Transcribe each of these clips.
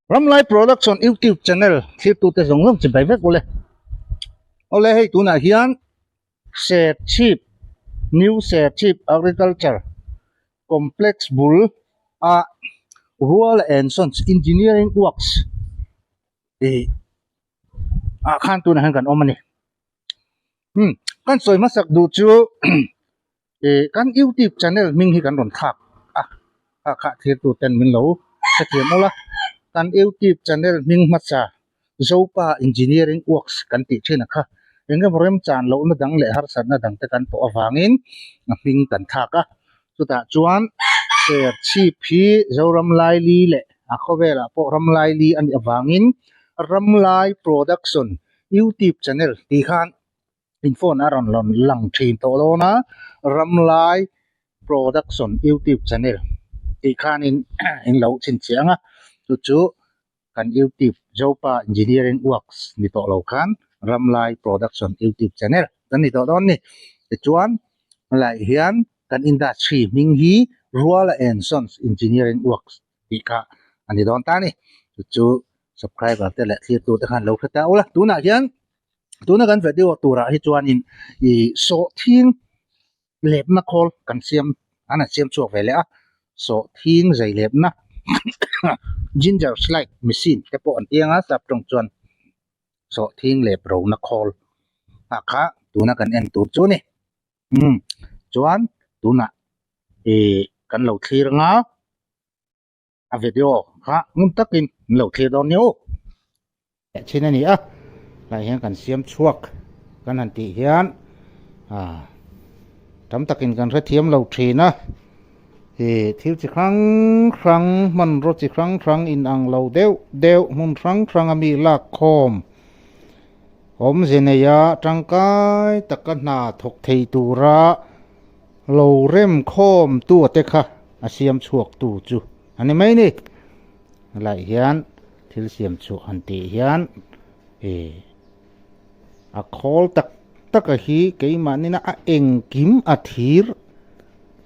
Ramlai Production YouTube channel thlirtute zawng zawng chibai vek ule. Awle hei tunah hian Serchhip New Serchhip Agriculture Complex bul a Ruala and Sons Engineering Works tih ah khan tunah hian kan awm a ni. Hmm kan sawi hmasak duh chu Ih kan youtube channel hming hi kan rawn thlak a kha kha thirtu ten min lo hrethiam ula kan youtube channel hming hmasa Zopa Engineering Works kan tih thin a kha eng emaw remchan lohna dang leh harsatna dang te kan tawh avangin a hming kan thlak a chutah chuan Serchhip hi Zoram Laili leh a khawvelah pawh Ram Laili a nih avangin Ramlai Production youtube channel tih khan in phone a rawn rawn lang thin tawh dawn a Ramlai production youtube channel tih khanin in lo chhinchhiah ang a chu chu kan youtube Zopa engineering works ni tawh lo khan Ramlai production youtube channel kan ni tawh dawn a ni tichuan helaiah hian kan industry hming hi Ruala and Sons engineering works tih kha a ni dawn ta a ni chu chu subscriber te leh thlir tute khan lo hre ta ula tunah hian. Tuna kan video turah hi chuanin ih sawhthing lepna khawl kan siam an han siam chhuak ve leh a sawhthing zai lepna ginger slide machine te pawh an tiang a sap tawng chuan sawhthing lep rona khawl ah kha tuna kan en tur chu a ni umm chuan tunah ih kan lo thlir anga. A video kha ngun takin min lo thlir dawn nia aw. Chhin a ni a, tlai hian kan siam chhuak kan han tih hian ah tam takin kan hrethiam lo thin a, ih thil chi hrang hrang hmanraw chi hrang hrang inang lo deuh deuh hmun hrang hrang a mi lak khawm awmze neia tangkai taka hna thawk thei tura Lo rem khawm tu te kha a siam chhuak tu chu a ni mai ni. Helaiah hian thil siam chhuah han tih hian ih a khawl tak tak a hi keimahni a engkim a thir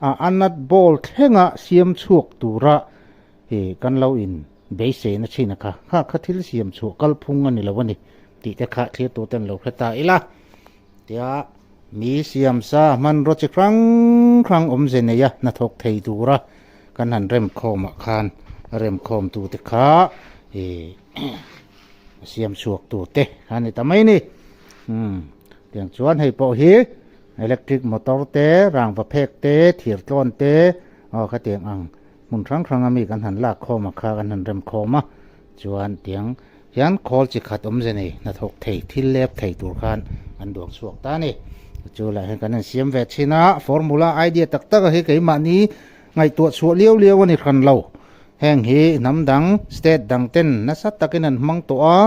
a a nut ball thlenga siam chhuak tura ih kan lo in beisei na thin a kha kha kha thil siam chhuah kalphung a ni lo a ni tih te kha thlir tur ten lo hre ta ila. Tia mi siam sa hmanraw chi hrang hrang awmze nei a hnathawk thei tura kan han rem khawmah khan a rem khawm tute kha ih a siam chhuak tute kha a ni ta mai a ni. Umm tiang chuan hei pawh hi electric motor te rangva phek te thir tlawn te aw khatiang ang hmun hrang hrang a mi kan han lak khawmah kha kan han rem khawm a chuan tiang hian khawl chi khat awmze nei hnathawk thei thil lep thei tur khan an duang chhuak ta a ni. Chu lah hian kan han siam ve thin a, formula idea tak tak a hi keimahni ngaihtuah chhuah liau liau a ni hran lo. Heng hi hnam dang state dang ten nasa takin an hmang tawh a,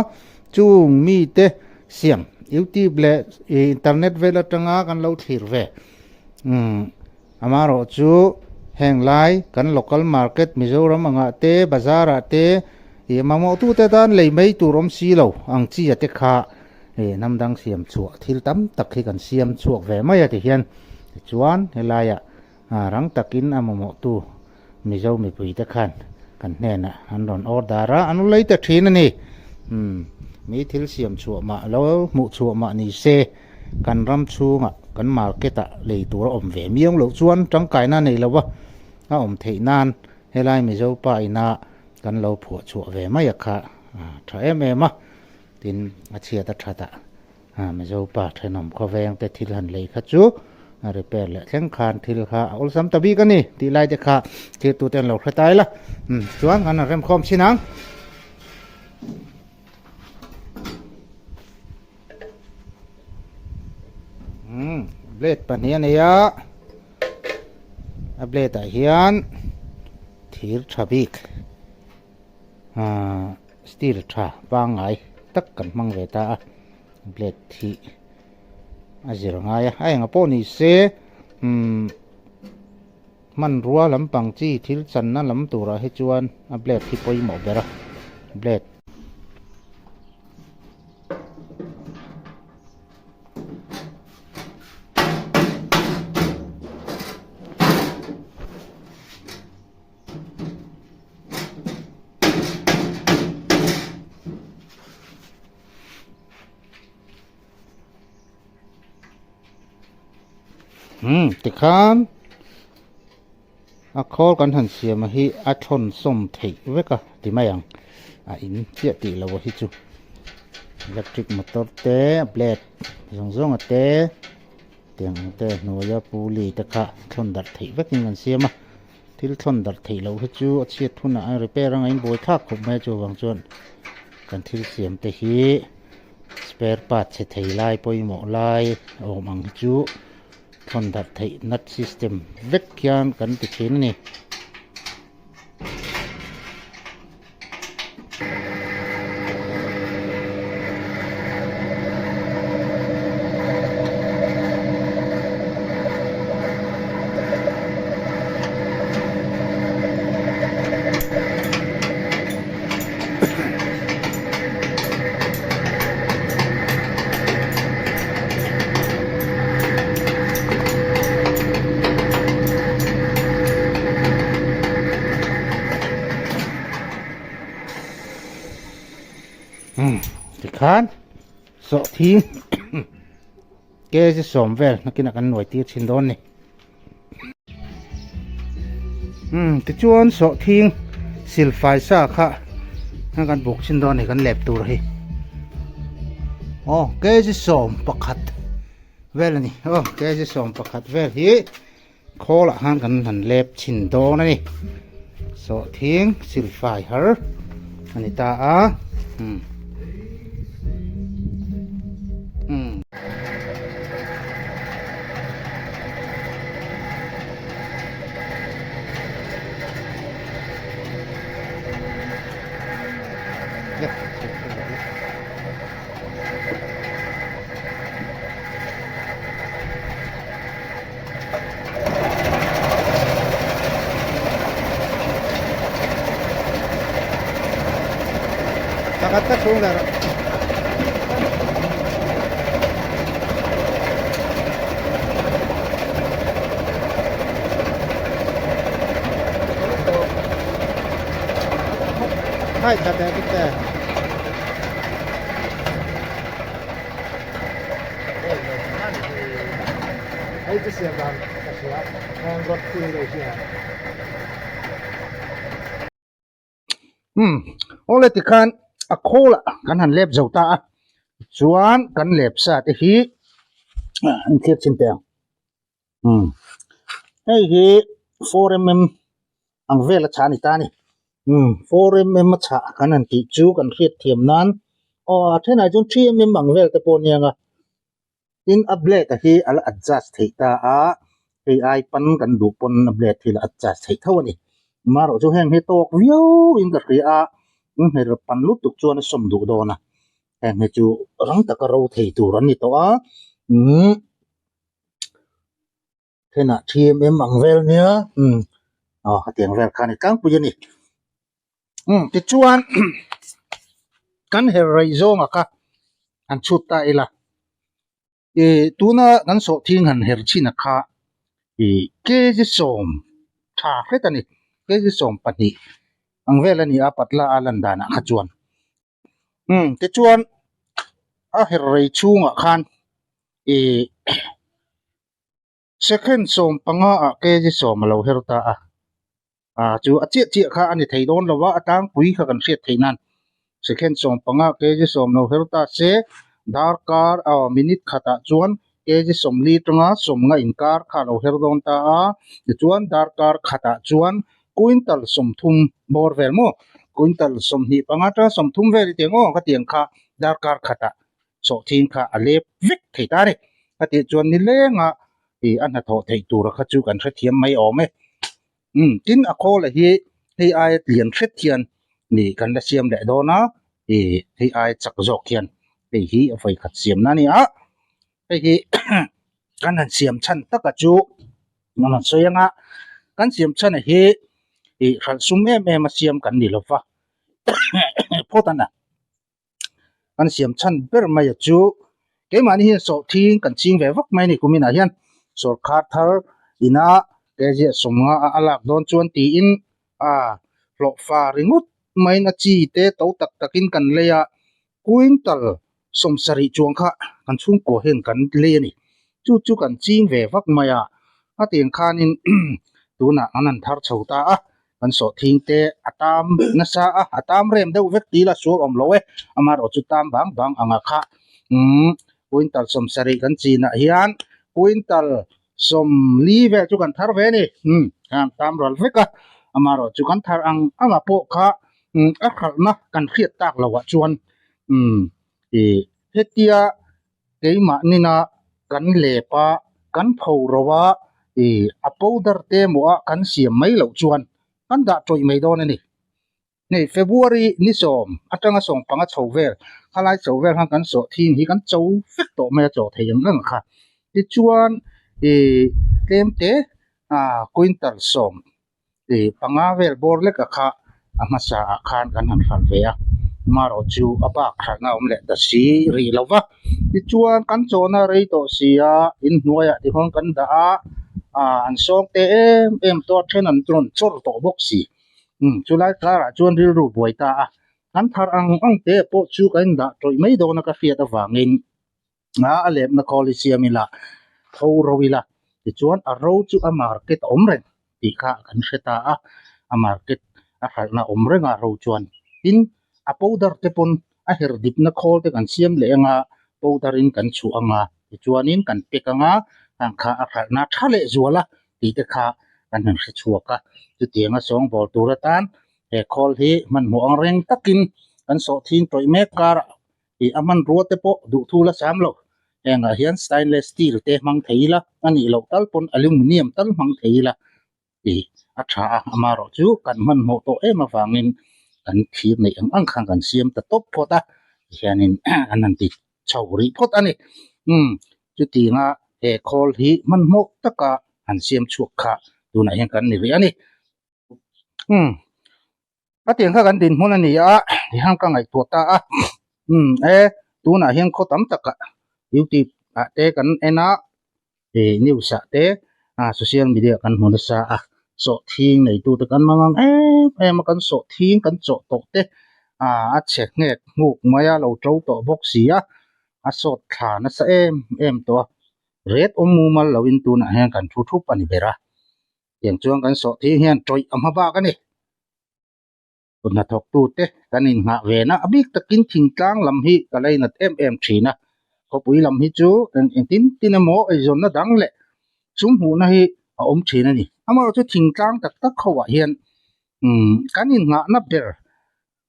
chung mite siam youtube leh internet vel atanga kan lo thlir ve. Umm amaherawh chu heng lai kan local market Mizoram angah te bazar ah te ih mamawh tu te tan lei mai tur awm si lo ang chi a te kha ih hnam dang siam chhuah thil tam tak hi kan siam chhuak ve mai a ti hian tichuan helai ah rang takin a mamawh tu Mizo mipui te khan kan hnenah an rawn order a an lei ta thin a ni umm mi thil siam chhuah mah lo hmuh chhuah mah ni se kan ram chhungah kan market ah lei tur a awm ve miau loh chuan tangkaina nei lo a a awm theih nan helai Mizo pa ina kan lo phuah chhuah ve mai a kha tha em em a tin a chhiat a that ah Mizo pa thenawm khawveng te thil han lei kha chu a repair leh thleng khan thil kha a awlsam ta bik a ni tih lai te kha thil tute an lo hre ta ila chuan kan han remkhawm chin ang. Blade pahnih a nei a a blade ah hian thir tha bik ahh steel tha pangngai tak kan hmang ve ta a blade hi a zir ngai a a enga pawh ni se umm hmanrua lampang chi thil channa lam turah hi chuan a blade hi pawimawh ber a blade. Umm tikhan a khawl kan han siam a hi a thawn sawm theih vek a ti mai ang a in chiah tih loh a hi chu electric motor te blade zawng zawng a te tiang ang te hnuaia pulley te kha thawn darh theih vekin kan siam a thil thawn darh theih loh hi chu a chhiat hunah a repair anga inbuai thlak khawp mai a chuvang chuan kan thil siam te hi spare part chhe thei lai pawimawh lai awm ang hi chu thawn darh theih nut system vek hian kan ti thin a ni. Tikhan sawhthing kg sawm vel nakinah kan nuai tir thin dawn ni. Umm tichuan sawhthing silfai sa kha kan buk chin dawn a ni kan lep tur hi aw kg 11 vel a ni aw kg 11 vel hi khawl ah khan kan han lep chhin dawn a ni sawhthing silfai har a ni ta a umm umm. Pakhat ka chhung leh rawh. Hai tha te bik te. Hei chu siam dan ka hria, heng rod pui lo hian. Umm awle tikhan a khawl ah kan han lep zo ta a chuan kan lep sa te hi an thlir chin teh ang umm hei hi 4mm ang vel a chah a ni ta a ni umm 4mm a chah kan han tih chu kan hriat thiam nan aw a thenah chuan 3mm ang vel te pawh a nia Tin, a blade a hi a la adjust theih ta a, hei ai pan kan duh pawn a blade hi la adjust theih tho a ni. Amaherawh chu heng hi tawk viau in ka hria a, in hmer pan lutuk chuan a sawm duh dawn a, heng hi chu rang taka ro thei tur an ni tawh a, umm thenah 3mm ang vel nia, umm aw hetiang vel kha a ni tlangpui a ni. Umm tichuan kan her rei zawnga kha han chhut ta ila ih tuna kan sawhthing han her chhin a kha ih kg sawm tha hret a ni kg 12 ang vel a ni a patla a lan danah kha chuan umm tichuan a her rei chhungah khan ih Second 15 ah kg sawm a lo her ta a, ah chu a chiah chiah kha a ni thei dawn lo a, a tlangpui kha kan hriat theih nan second 15 kg sawm lo her ta se darkar aw minute khatah chuan kg 40 atanga 50 inkar kha a lo her dawn ta a, tichuan darkar khatah chuan quintal 30 bawr vel maw quintal 25 atanga 30 vel i ti ang aw khatiang kha darkar khatah sawhthing kha a lep vek thei ta a ni. A tih chuan ni lenga ih a hnathawh theih tura kha chu kan hrethiam mai awm e. Umm tin a khawl hi hei aia lian hret hian ih kan la siam leh dawn a, ih hei aia chak zawk hian hei hi a vawikhat siamna a ni a, hei hi kan han siam chhan taka chu an han sawi anga kan siam chhan hi ih hralh sum em em a siam kan ni lova phawt a na. Kan siam chhan ber mai a chu keimahni hian sawhthing kan ching ve vak mai a ni kuminah hian sawrkhar thar ina kg 50 a a lak dawn chuan tiin a hlawhfa ringawt maiin a chi te to tak takin kan lei a quintal 70 chuang kha kan chhungkua hian kan lei a ni. Chu chu kan ching ve vak mai a, a tiang khanin tunah an han thar chho ta a, kan sawhthing te a tam nasa a, a tam rem deuh vek tih la sual awm lo e, amaherawh chu tam bang bang anga kha umm quintal 70 kan chinah hian quintal 40 vel chu kan thar ve a ni, umm khan tam ral vek a, amaherawh chu kan thar ang anga pawh kha umm a hralhna kan hriat tak loh ah chuan umm ih hetia keimah nina kan lep a, kan pho ro a, ih a powder te emaw a kan siam mai loh chuan kan dah tawih mai dawn a ni. Hei February ni sawm atanga sawm panga chho vel khalai chho vel khan kan sawh thin hi kan cho vek tawh mai a chaw thei ang ang kha. Tichuan ih tlem te ah quintal sawm ih panga vel bawr lek a kha a hmasa ah khan kan han hralh ve a marawh chu a bak hralhna a awm leh ta si rih lo va tichuan kan chawhna rei tawh si a inhnuaiah tichuan kan dah a ah an sawng te em em tawh a then an rawn chawr tawh bawk si umm chulai karah chuan rilru buai ta a kan thar ang ang te pawh chu kan indah tawih mai dawn a ka hriat avangin. A a lepna khawl hi siam ila tho ro ila tichuan a ro chu a market a awm reng tih kha kan hre ta a a market a hralhna a awm reng a ro chuan tin a powder te pawn a her dipna khawl te kan siam leh anga powder in kan chhuah anga tichuanin kan pack anga hang kha a hralhna tha leh zual a tih te kha kan han hre chhuak a chutianga sawngbawl tur atan he khawl hi hmanhmawh ang reng takin kan sawhthing tawih mek karah Ih a hmanrua te pawh duhthu la sam lo. Hengah hian stainless steel te hmang thei ila, a nih loh tal pawn aluminium tal hmang thei ila tih a tha a. Amaherawh chu kan hmanhmawh tawh em avangin kan thir neih ang ang khan kan siam ta tawp phawt a, tihianin an han ti chho rih phawt a ni. Umm chutianga he khawl hi hmanhmawh taka han siam chhuak kha tunah hian kan ni rih a ni. Umm. A tiang kha kan dinhmun a ni a tihian ka ngaihtuah ta a umm e tunah hian khaw tam takah youtube ah te kan en a ih news ah te ah social media kan hmu nasa a sawhthing neitu te kan hmang ang em em a kan sawhthing kan chawh tawh te ah a chhe nghek nghuk mai a lo to tawh bawk si a a sawt thla nasa em em tawh a ret awm mumal loin tunah hian kan thu thup a ni ber a. Tiang chuan kan sawhthing hian tawih a hma bak a ni. Kut hnathawktute kan innghah ve na a bik takin thingtlang lam hi ka lainat em em thin a. Khawpui lam hi chu eng engtin tin emaw eizawnna dang leh sum hmuhna hi a awm thin a ni. Amaherawhchu thingtlang tak tak ho ah hian umm kan innghahna ber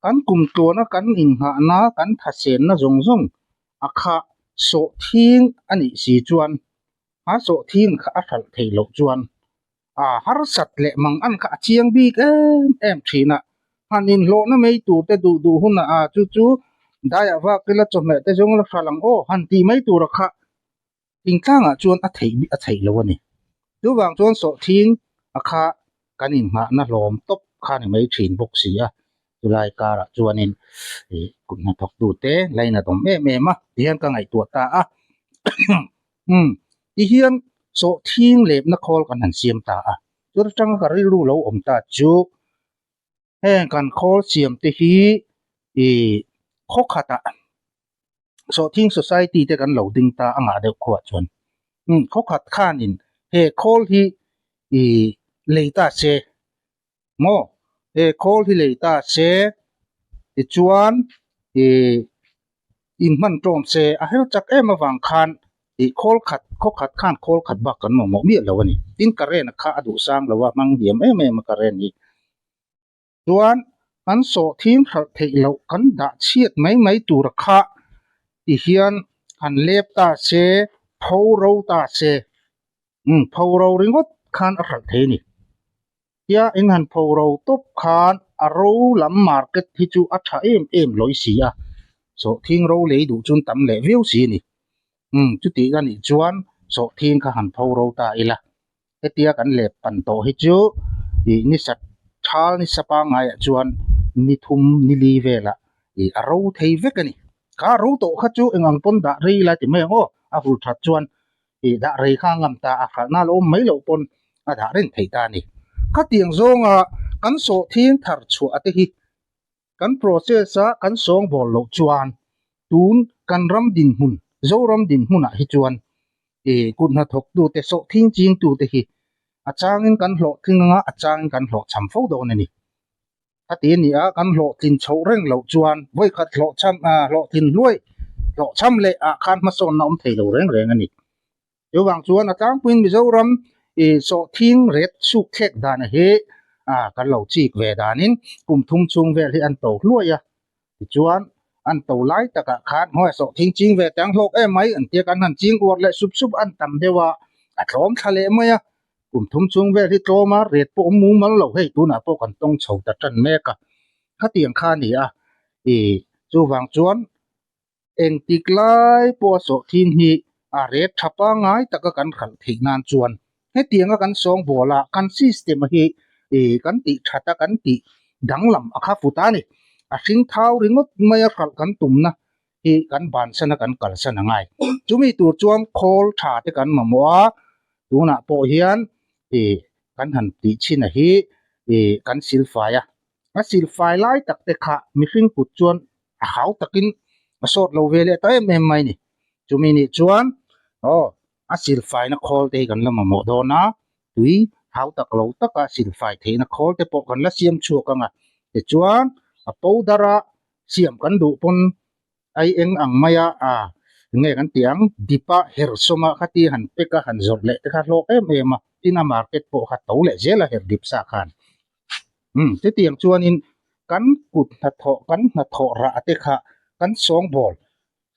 kan kum tluana kan innghahna kan thasenna zawng zawng a kha sawhthing a nih si chuan a sawhthing kha a hralh theih loh chuan a harsat leh mang an kha a chiang bik em em thin a, han inhlawhna mai tur te duh duh hunah a chu chu daiah vak ila chawhmeh te zawng la hralh ang aw han tih mai tura kha thingtlangah chuan a theih a theih lo a ni. Chuvang chuan sawhthing a kha kan inghahna hlawm tawp kha ni mai thin bawk si a, chulai karah chuanin ih kut hnathawktute lainat awm em em a tihian ka ngaihtuah ta a. Umm tihian sawhthing lepna khawl kan han siam ta a, chu atanga ka rilru lo awm ta chu heng kan khawl siam te hi ih khaw khatah sawhthing society te kan lo ding ta a ngah deuh khuah chuan umm khaw khat khanin he khawl hi ih lei ta se maw he khawl hi lei ta se tichuan ih in hman tawm se a her chak em avang khan ih khawl khat khaw khat khan khawl khat bak kan mamawh miah lo a ni tin current a kha a duh sang lo a hmang diam em em a current hi chuan kan sawhthing hralh theih loh kan dah chhiat mai mai tur a kha ti hian han lep ta se pho ro ta se umm pho ro ringawt khan a hralh thei a ni. Tia in han pho ro tawp khan a ro lam market hi chu a tha em em lawi si a, sawhthing ro lei duh chuan tam leh viau si a ni. Umm chutih ka nih chuan sawhthing kha han pho ro ta ila, hetia kan lep pan tawh hi chu ih ni sat thal ni sa pangaiah chuan ni thum ni li velah ih a ro thei vek a ni. Kha ro tawh kha chu eng ang pawn dah rei lai ti mai ang aw, a hul that chuan ih dah rei kha a ngam ta a, hralhna lo awm mai loh pawn a dah reng thei ta a ni. Khatiang zawnga kan sawhthing thar chhuah te hi kan process a kan sawngbawl loh chuan tun kan ram dinhmun, Zoram dinhmunah hi chuan. Ih kut hnathawktute sawhthing chingtute hi a changin kan hlawhtling anga a changin kan hlawhchham fo dawn a ni. Khati a ni a, kan hlawhtlin chhoh reng loh chuan vawikhat hlawhchham ah hlawhtlin hluai hlawhchham leh ah khan hmasawnna awm thei lo reng reng a ni. Chuvang chuan a tlangpuiin Mizoram ih sawhthing ret suk thlek dan hi ah kan lo chik ve danin kum thum chhung vel hi an to hluai a. Tichuan an to lai takah khan hawi sawhthing ching ve tang hlawk em mai an tia kan han ching uar leh sup sup an tam deuh a, a tlawm thla leh mai a. Kum thum chhung vel hi tlawm a, ret pawh awm mumal lo hei tunah pawh kan tawng chho ta tan mek a. Khatiang kha a ni a, ih chuvang chuan engtik lai pawha sawhthing hi a ret tha pangngai taka kan hralh theih nan chuan hetianga kan sawngbawl a, kan system hi ih kan tih that a kan tih danglam a kha fut a ni. A hring thau ringawt maia hralh kan tumna hi kan bansan a kan kalsan a ngai. Chumi tur chuan khawl tha te kan mamawh a, tunah pawh hian ih kan han tih chhin a hi ih kan silfai a, a silfai lai tak te kha mihring kut chuan a hau takin a sawt lo ve leh ta em em mai ni. Chumi nih chuan aw a silfaina khawl te hi kan la mamawh dawn a, tui hau tak lo taka silfai theihna khawl te pawh kan la siam chhuak ang a, tichuan a powder a siam kan duh pawn ai eng ang maia a nge kan tih ang dip a her sawm a khati han pack a han zawrh leh te kha hlawk em em a tin a market pawh kha to leh zel a her dip sa khan umm chutiang chuanin kan kut hnathawh kan hnathawh rah te kha kan sawngbawl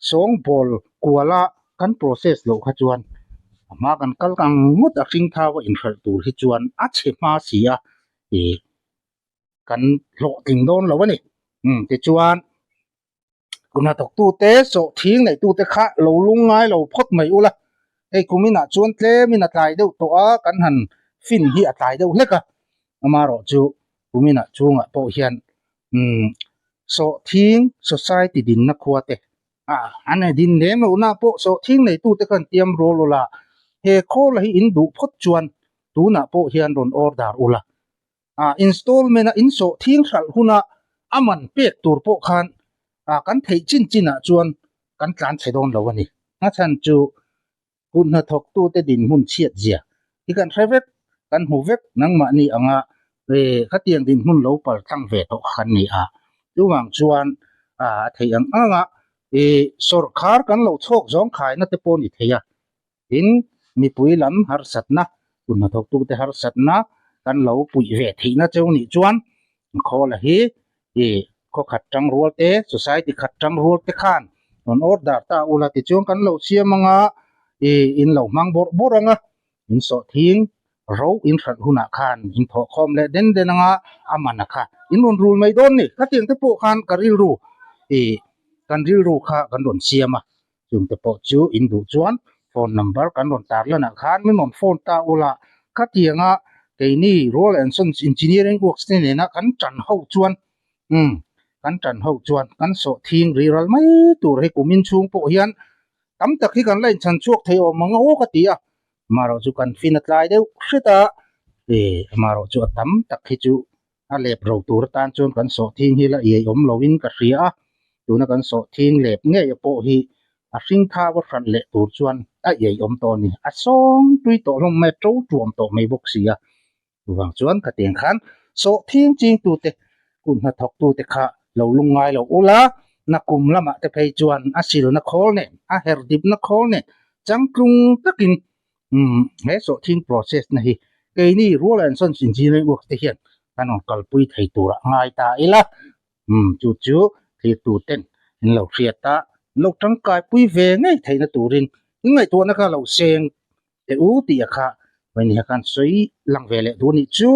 sawngbawl kuala kan process loh kha chuan a hma kan kal ang ngawt a hring thau a inhralh tur hi chuan a chhe hma si a ih kan hlawhtling dawn lo a ni. Umm tichuan kum hnathawktute sawhthing neihtute kha lo lung ngai lo phawt mai ula, hei kum inah chuan tlemin a tlai deuh tawh a, kan han fin hi a tlai deuh hlek a, amaherawh chu kum inah chungah pawh hian umm sawhthing society dinna khua te ah an din lem lohna pawh sawhthing neitute khan tiam rual ula, he khawla hi in duh phawt chuan tunah pawh hian rawn order ula. ah installment a insawh thing hralh huna a man pek tur pawh khan ah kan theih chin chin ah chuan kan tlan chhe dawn lo a ni. A chhan chu kut hnathawk tute dinhmun chhiat zia hi kan hre vek, kan hmu vek nangmahni anga eh khatiang dinhmun lo pal tlang ve tawh kha kan ni a. Chuvang chuan ah a theih ang anga eh sawrkhar kan lo chhawk zawng khaina te pawh a ni thei a. Tin, mipui lam harsatna, kut hnathawktute harsatna kan lo puih ve theihna cheu nih chuan khawla hi ih khaw khat tang rual te, society khat tang rual te khan rawn order ta ula tichuan kan lo siam anga ih in lo hmang bawrh bawrh anga in sawhthing ro in hralh hunah khan in thawhkhawm leh den den anga a man a kha in rawn rul mai dawn ni. Khatiang te pawh khan ka rilru ih kan rilru kha kan rawn siam a. Chungte pawh chu in duh chuan phone number kan rawn tar lanah khan min rawn phone ta ula, khatianga keini Royal and Sons Engineering Works te nena kan tan ho chuan umm kan tan ho chuan kan sawh thing ri ral mai tur hei kumin chhung pawh hian tam tak hi kan la inchhan chhuak thei awm ang aw ka ti a, amaherawh chu kan fin a tlai deuh hret a, eh amaherawh chu a tam tak hi chu a lep ro tur atan chuan kan sawhthing hi la iai awm loin ka hria a, tuna kan sawhthing lep ngei pawh hi a hring thau a hralh leh tur chuan a iai awm tawh a ni, a sawng tui tawh hlawm mai a, to tuam tawh mai bawk si a, chuvang chuan ka tiang khan sawhthing chingtute kut hnathawktute kha lo lung ngai lo ula, nakum lamah te phei chuan a silna khawl nen, a her dipna khawl nen changtlung takin Umm he sawhthing process na hi keini Rural and Sons Engineering Works te hian kan rawn kalpui thei turah ngai ta ila, umm chu chu thirtu ten in lo hriat a, in lo tangkai pui ve ngei theihna turin in ngaihtuahna kha lo seng teh u tih a kha Vawini khan sawi lang ve leh duh a nih chu.